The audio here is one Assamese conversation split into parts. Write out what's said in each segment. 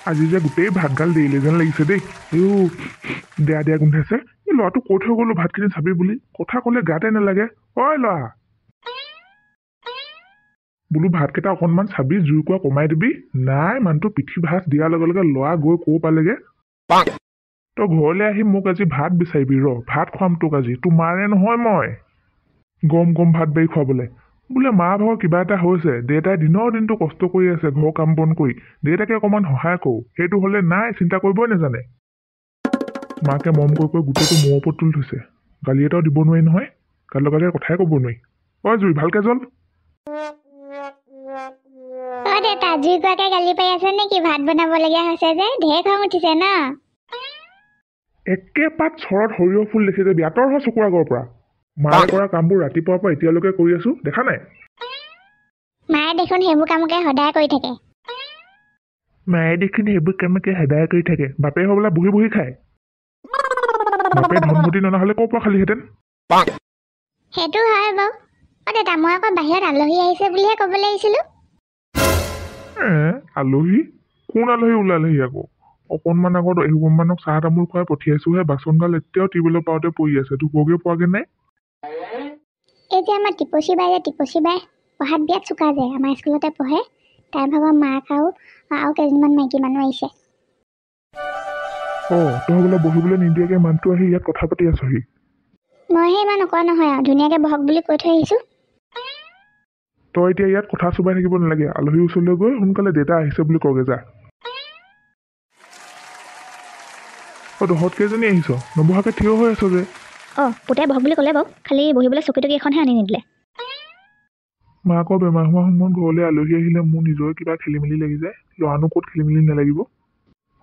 আজি যে গোটেই ভাতগাল দেৰিলে যেন লাগিছে দেই। এই দেয়া দেয়া গোন্ধাইছে। এই ল'ৰাটো কৈ থৈ গ'লো ভাতখিনি চাবি বুলি, কথা ক'লে গাতে নালাগে। ঐ ল'ৰা বোলো ভাতকেইটা অকণমান চাবি, জুই কোৱা কমাই দিবি। নাই, মানুহটো পিঠি ভাজ দিয়াৰ লগে লগে ল'ৰা গৈ ক'ৰ পালেগে। তই ঘৰলৈ আহি মোক আজি ভাত বিচাৰিবি ৰ, ভাত খুৱাম তোক আজি, তোমাৰে নহয় মই। গম গম ভাত বাৰী খুৱাবলৈ বোলে মা ভাগৰ কিবা এটা হৈছে, দেউতাই দিনৰ দিনটো কষ্ট কৰি আছে ঘৰৰ কাম বন কৰি, দেউতাকে অকণমান সহায় কৰোঁ, সেইটো হ'লে নাই চিন্তা কৰিবই নাজানে। মাকে মৰম কৰি কৰি গোটেইটো মূৰৰ ওপৰত তুলি থৈছে, গালি এটাও দিব নোৱাৰি নহয়, গালি লগালে কথাই ক'ব নোৱাৰি। ঐ জুই ভালকে জ্বল। অ দেউতা, জুই কোৱাকে গালি পাৰি আছে নেকি? ভাত বনাবলগীয়া হৈছে যে, ঢেৰ খং উঠিছে ন? একেপাত চৰত সৰিয়হ ফুল দেখি যাবি, আঁতৰ হ চকুৰ আগৰ পৰা। মায়ে কৰা কামবোৰ ৰাতিপুৱাৰ পৰা এতিয়ালৈকে কৰি আছো, দেখা নাই? মায়ে দেখোন সেইবোৰ কামকে সদায় কৰি থাকে। মায়ে দেখোন সেইবোৰ কামকে সদায় কৰি থাকে। বাপে হ'বলা বহি বহি খায়। বাপে ধনমতি ননা হ'লে ক'ৰ পৰা খালিহেঁতেন? সেইটো হয় বাৰু। অ দেউতা, মই আকৌ বাহিৰত আলহী আহিছে বুলিহে ক'বলৈ আহিছিলো। আলহী? কোন আলহী ওলালেহি আকৌ? অকণমান আগত এসোপামানক চাহ তামোল খুৱাই পঠিয়াইছোহে, বাচনগাল এতিয়াও টিউবৱেলৰ পাৰতে পৰি আছে, ধুবগে পোৱাগে নাই। এই যে আমাৰ টিপচী বাই যে, টিপচী বাই পঢ়াত বিৰাট চোকা যে, আমাৰ স্কুলতে পঢ়ে, তাইৰ ভাগৰ মাক আৰু আৰু কেইজনীমান মাইকী মানুহ আহিছে। অ তই বোলে বহিবলৈ নিদিয়াকে মানুহটো আহি ইয়াত কথা পাতি আছহি। মইহে ইমান নকৰা নহয় আৰু, ধুনীয়াকে বহক বুলি কৈ থৈ আহিছো। তই এতিয়া ইয়াত কথা চোবাই থাকিব নালাগে, আলহীৰ ওচৰলৈ গৈ সোনকালে দেউতা আহিছে বুলি কগে যা। অ তহঁত কেইজনী আহিছ, নবহাকে থিয় হৈ আছ যে? অ পুতাই বহক বুলি ক'লে বাৰু, খালি বহিবলৈ চকী টকী এখনহে আনি নিদিলে। মাকৰ বেমাৰ হোৱা সময়ত ঘৰলৈ আলহী আহিলে মোৰ নিজৰে কিবা খেলি মেলি লাগি যায়, ল'ৰানো ক'ত খেলি মেলি নালাগিব।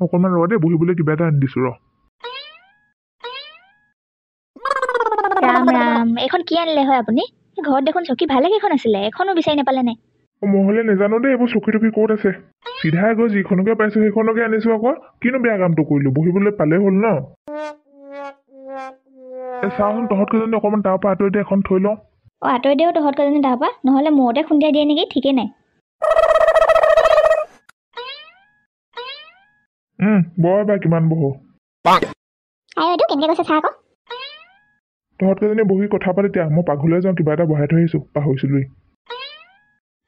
অকণমান ৰ দেই, বহিবলৈ কিবা এটা আনি দিছো ৰ। ৰাম ৰাম, এইখন কি আনিলে হয় আপুনি? ঘৰত দেখোন চকী ভালে কেইখন আছিলে, এখনো বিচাৰি নাপালে নে? মই হ'লে নাজানো দেই এইবোৰ চকী টকী ক'ত আছে। চিধাই গৈ যিখনকে পাইছো সেইখনকে আনিছো আকৌ। কিনো বেয়া কামটো কৰিলো, বহিবলৈ পালেই হ'ল ন। চাওঁচোন তহঁত কেইজনী অকণমান তাৰ পৰা আঁতৰি দে, এখন থৈ লওঁ। অ আঁতৰি দেও তহঁত কেইজনী তাৰ পৰা, নহ'লে মূৰতে খুন্দিয়াই দিয়ে নেকি ঠিকেই নাই। বৰ বা কিমান বহ। এইটো কেনেকে কৈছে চা আকৌ। তহঁত কেইজনী বহি কথা পাতি তেতিয়া মই পাকঘৰলৈ যাওঁ, কিবা এটা বহাই থৈ আহিছো, পাহৰিছিলোৱেই।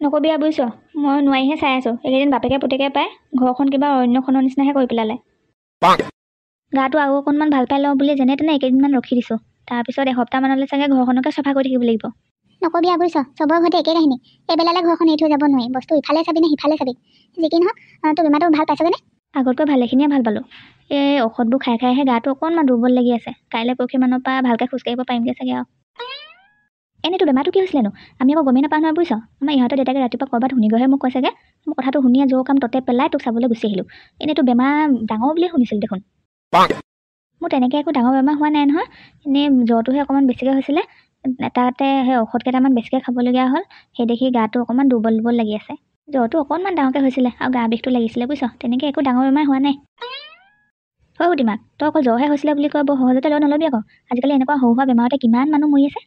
নকবি আৰু বুজিছ, মই নোৱাৰিহে চাই আছো। এইকেইদিন বাপেকে পুতেকে পাই ঘৰখন কিবা অৰণ্যখনৰ নিচিনাহে কৰি পেলালে। গাটো আৰু অকণমান ভাল পাই লওঁ বুলি যেনে তেনে এইকেইদিনমান ৰখি দিছোঁ, তাৰপিছত এসপ্তাহমানলৈ চাগে ঘৰখনকে চফা কৰি থাকিব লাগিব। নকবি আৰু বুজিছ, চবৰ ঘৰতে একে কাহিনী। এইবেলালে ঘৰখন এৰি থৈ যাব নোৱাৰি, বস্তু ইফালে চাবি নে সিফালে চাবি। যি কি নহওক, তোৰ বেমাৰটো ভাল পাইছগৈ নে? আগতকৈ ভালেখিনিয়ে ভাল পালোঁ। এই ঔষধবোৰ খাই খাইহে গাটো অকণমান দুৰ্বল লাগি আছে। কাইলৈ পৰহিমানৰ পৰা ভালকৈ খোজকাঢ়িব পাৰিমগৈ চাগে আৰু। এনেইতো বেমাৰটো কি হৈছিলেনো আমি আকৌ গমেই নাপাওঁ নহয় বুজিছ। আমাৰ ইহঁতৰ দেউতাকে ৰাতিপুৱা ক'ৰবাত শুনি গৈহে মোক কৈছেগৈ। মই কথাটো শুনিয়ে যৌ কাম ততে পেলাই তোক চাবলৈ গুচি আহিলোঁ। এনেইতো বেমাৰ ডাঙৰ বুলিয়ে শুনিছিলোঁ দেখোন। মোৰ তেনেকৈ একো ডাঙৰ বেমাৰ হোৱা নাই নহয়, এনেই জ্বৰটোহে অকণমান বেছিকৈ হৈছিলে। তাতে সেই ঔষধ কেইটামান বেছিকৈ খাবলগীয়া হ'ল, সেই দেখি গাটো অকণমান দুৰ্বল দুৰ্বল লাগি আছে। জ্বৰটো অকণমান ডাঙৰকৈ হৈছিলে আৰু গা বিষটো লাগিছিলে বুজিছ, তেনেকৈ একো ডাঙৰ বেমাৰ হোৱা নাই। হয় সুধিমাক, তই অকল জ্বৰহে হৈছিলে বুলি কয় বৰ সহজতে লৈ নল'বি আকৌ। আজিকালি এনেকুৱা সৰু সুৰা বেমাৰতে কিমান মানুহ মৰি আছে।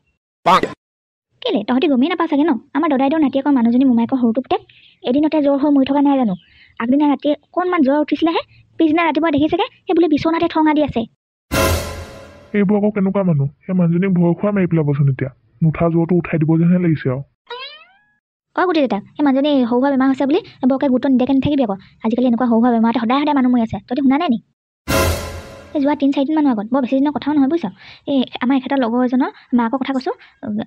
কেলে তহঁতি গমেই নাপাওঁ চাগে ন? আমাৰ দদাইদেউ নাতিয়েকৰ মানুহজনী মোমায়েকৰ সৰুটো পুতেক এদিনতে জ্বৰ হৈ মৰি থকা নাই জানো? আগদিনা ৰাতি অকণমান জ্বৰ উঠিছিলেহে, পিছদিনা ৰাতিপুৱা দেখিছেগে সেই বোলে বিচনাতে ঠঙা দি আছে। এইবোৰ আকৌ কেনেকুৱা মানুহ, সেই মানুহজনীক ভয় খোৱা মাৰি পেলাবচোন এতিয়া। নুঠা জ্বৰটো উঠাই দিব যেনহে লাগিছে আৰু। অ গোটেই দেউতাক, সেই মানুহজনী সৰু সুৰা বেমাৰ হৈছে বুলি বৰকৈ গুৰুত্ব নিদিয়াকৈ নাথাকিবি আকৌ। আজিকালি এনেকুৱা সৰু সুৰা বেমাৰতে সদায় সদায় মানুহ মৰি আছে, তহঁতি শুনা নাই নি? এই যোৱা 3-4 দিনমানৰ আগত, বৰ বেছি দিনৰ কথাও নহয় বুজিছ। এই আমাৰ এখেতৰ লগৰ এজনৰ মাকৰ কথা কৈছোঁ,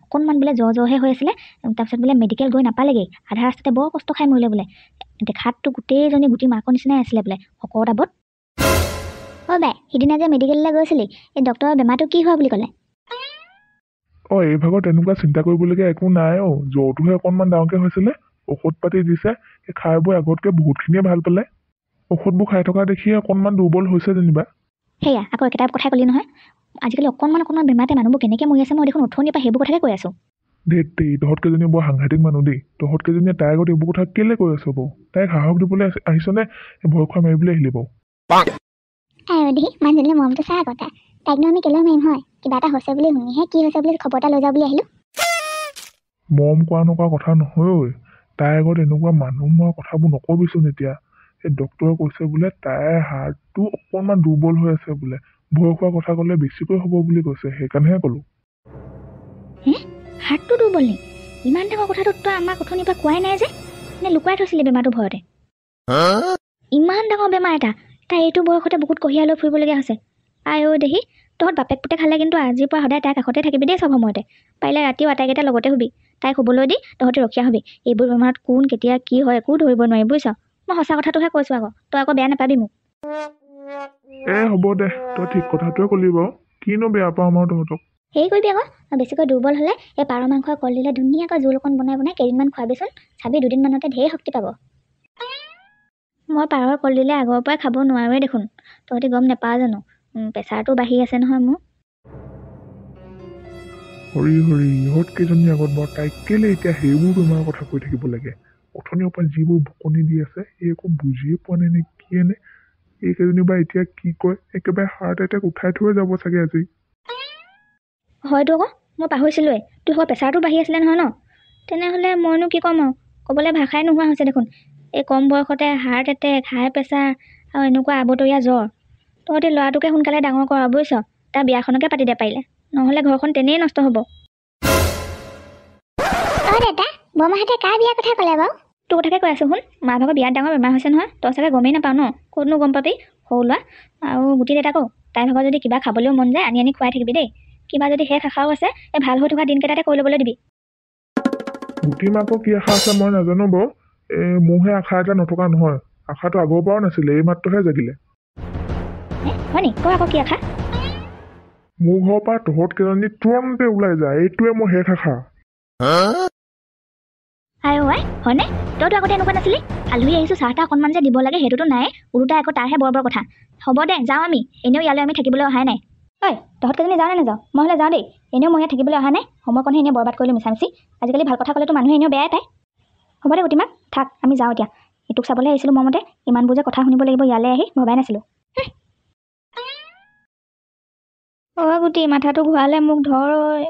অকণমান বোলে জ্বৰ জ্বৰহে হৈ আছিলে, তাৰপিছত বোলে মেডিকেল গৈ নাপালেগৈ, আধা ৰাস্তাতে বৰ কষ্ট খাই মৰিলে বোলে। দেখাততো গোটেইজনী গুটি মাকৰ নিচিনাই আছিলে বোলে, শকত আৱত। অ বাই, সিদিনা যে মেডিকেললৈ গৈছিলি, এই ডক্টৰৰ বেমাৰটো কি হোৱা বুলি ক'লে? অ এই ভাগৰ তেনেকুৱা চিন্তা কৰিবলগীয়া একো নাই অ। জ্বৰটোহে অকণমান ডাঙৰকৈ হৈছিলে, ঔষধ পাতি দিছে, সেই খাই বৈ আগতকৈ বহুতখিনিয়ে ভাল পালে। ঔষধবোৰ খাই থকা দেখিয়ে অকণমান দুৰ্বল হৈছে যেনিবা। সেয়া আকৌ একেটা কথাই ক'লি নহয়। আজিকালি অকণমান অকণমান বেমাৰতে মানুহবোৰ কেনেকৈ মৰি আছে মই দেখোন উঠনিৰ পৰা সেইবোৰ কথাকে কৈ আছোঁ। ধেত দেই, তহঁত কেইজনী বৰ সাংঘাতিক মানুহ দেই। তহঁত কেইজনীয়ে তাইৰ আগত এইবোৰ কথা কেলৈ কৈ আছ বাৰু? তাইক সাহস দিবলৈ আহিছ নে ভয় খোৱা মাৰিবলৈ আহিলি বাৰু? আই দেহি, মানুহজনীলৈ মৰমটো চা আকৌ। তাই তাইকনো আমি কেলৈ মাৰিম হয়? কিবা এটা হৈছে বুলি শুনিহে কি হৈছে বুলি খবৰ এটা লৈ যাওঁ বুলি আহিলোঁ। মৰম কৰা নকৰা কথা নহয় ঐ, তাইৰ আগত এনেকুৱা মানুহ মৰা কথাবোৰ নকবিচোন এতিয়া। এই ডক্তৰে কৈছে বোলে তাইৰ হাৰ্টটো অকণমান দুৰ্বল হৈ আছে বোলে, ভয় খোৱা কথা ক'লে বেছিকৈ হ'ব বুলি কৈছে, সেইকাৰণেহে ক'লোঁ। হাৰ্টটো দুৰ্বল নি? ইমান ডাঙৰ কথাটো তই আমাক অথনিৰ পৰা কোৱাই নাই যে, নে লুকুৱাই থৈছিলি বেমাৰটো ভয়তে? ইমান ডাঙৰ বেমাৰ এটা তাই এইটো বয়সতে বুকুত কঢ়িয়াই লৈ ফুৰিবলগীয়া হৈছে। আই ঐ দেহি, তহঁত বাপেক পুতেক খালে কিন্তু আজিৰ পৰা সদায় তাইৰ কাষতে থাকিবি দেই চব সময়তে। পাৰিলে ৰাতিও আটাইকেইটা লগতে শুবি, তাইক শুবলৈ দি তহঁতি ৰখীয়া হবি। এইবোৰ বেমাৰত কোন কেতিয়া কি হয় একো ধৰিব নোৱাৰি বুজিছ। মই সঁচা কথাটোহে কৈছোঁ আকৌ, তই আকৌ বেয়া নাপাবি মোক। এ হ'ব দে, তই ঠিক কথাটোৱে ক'লি বাৰু, কিনো বেয়া পাওঁ মই তহঁতক। হেৰি কৰিবি আকৌ, বেছিকৈ দুৰ্বল হ'লে এই পাৰ মাংস কলডিলে ধুনীয়াকৈ জোল অকণ বনাই বনাই কেইদিনমান খোৱাবিচোন, চাবি দুদিনমানতে ঢেৰ শক্তি পাব। মই পাৰৰ কলডিলে আগৰ পৰাই খাব নোৱাৰোৱেই দেখোন, তহঁতি গম নাপাৱ জানো? প্ৰেছাৰটো বাঢ়ি আছে নহয় মোৰ। হৰি হৰি, ইহঁত কেইজনী আগত বাৰু তাইক কেলে এতিয়া সেইবোৰ বেমাৰৰ কথা কৈ থাকিব লাগে? অথনিৰ পৰা যিবোৰ বকনি দি আছে এই একো বুজিয়ে পোৱা নাই নে কিয়ে নে? এইকেইজনী বা এতিয়া কি কয়, একেবাৰে হাৰ্ট এটেক উঠাই থৈ যাব চাগে আজি। হয়তো আকৌ, মই পাহৰিছিলোঁৱে, তোৰ আকৌ প্ৰেছাৰটো বাঢ়ি আছিলে নহয় ন? তেনেহ'লে মইনো কি ক'ম আৰু, ক'বলৈ ভাষাই নোহোৱা হৈছে দেখোন। এই কম বয়সতে হাৰ্ট এটেক, হাই প্ৰেছাৰ আৰু এনেকুৱা আবতৰীয়া জ্বৰ। তহঁতি ল'ৰাটোকে সোনকালে ডাঙৰ কৰ বুজিছ, তাৰ বিয়াখনকে পাতি দে পাৰিলে, নহ'লে ঘৰখন তেনেই নষ্ট হ'ব। অ দেউতা, বৰমাহঁতে কাৰ বিয়াৰ কথা ক'লে বাৰু? তোৰ কথাকে কৈ আছোঁ শুন, মা ভাগৰ বিয়াত ডাঙৰ বেমাৰ হৈছে নহয়, তই চাগে গমেই নাপাৱ ন? ক'তনো গম পাবি সৰু ল'ৰা। আৰু গুটি দেউতাকো, তাইৰ ভাগৰ যদি কিবা খাবলৈও মন যায় আনি আনি খুৱাই থাকিবি দেই। কিবা যদি শেষ আশাও আছে এই ভাল হৈ থকা দিনকেইটাতে কৰি ল'বলৈ দিবি। গুটি মাকৰ কি আশা আছে মই নাজানো বাৰু, এই মোৰহে আশা এটা নথকা নহয়, আশাটো আগৰ পৰাও নাছিলে, এই মাত্ৰহে জাগিলে। হয় নি? ক আকৌ কি আশা? মোৰ ঘৰৰ পৰা তহঁত কেইজনী তুৰন্তে ওলাই যা, এইটোৱে মোৰ শেষ আশা। আই ঐ হয়নে? তইতো আগতে এনেকুৱা নাছিলি। আলহী আহিছোঁ চাহ তাহ অকণমান যে দিব লাগে সেইটোতো নাই, ওলোটাই আকৌ তাৰহে বৰ বৰ কথা। হ'ব দে যাওঁ আমি, এনেও ইয়ালৈ আমি থাকিবলৈ অহাই নাই। ঐ তহঁত কেইজনী যাওঁ নে নাযাওঁ? মই হ'লে যাওঁ দেই, এনেও মই ইয়াত থাকিবলৈ অহা নাই, সময়কণহে এনেই বৰবাদ কৰিলোঁ মিছামিছি। আজিকালি ভাল কথা ক'লেতো মানুহে এনেও বেয়াই পায়। হ'ব দে গুটিমাক, থাক আমি যাওঁ এতিয়া। এইটোক চাবলৈ আহিছিলোঁ মোৰ মতে, ইমানবোৰ যে কথা শুনিব লাগিব ইয়ালৈ আহি ভবাই নাছিলোঁ। অ' গুটি মাথাটো ঘূৰালে মোক ধৰ ঐ।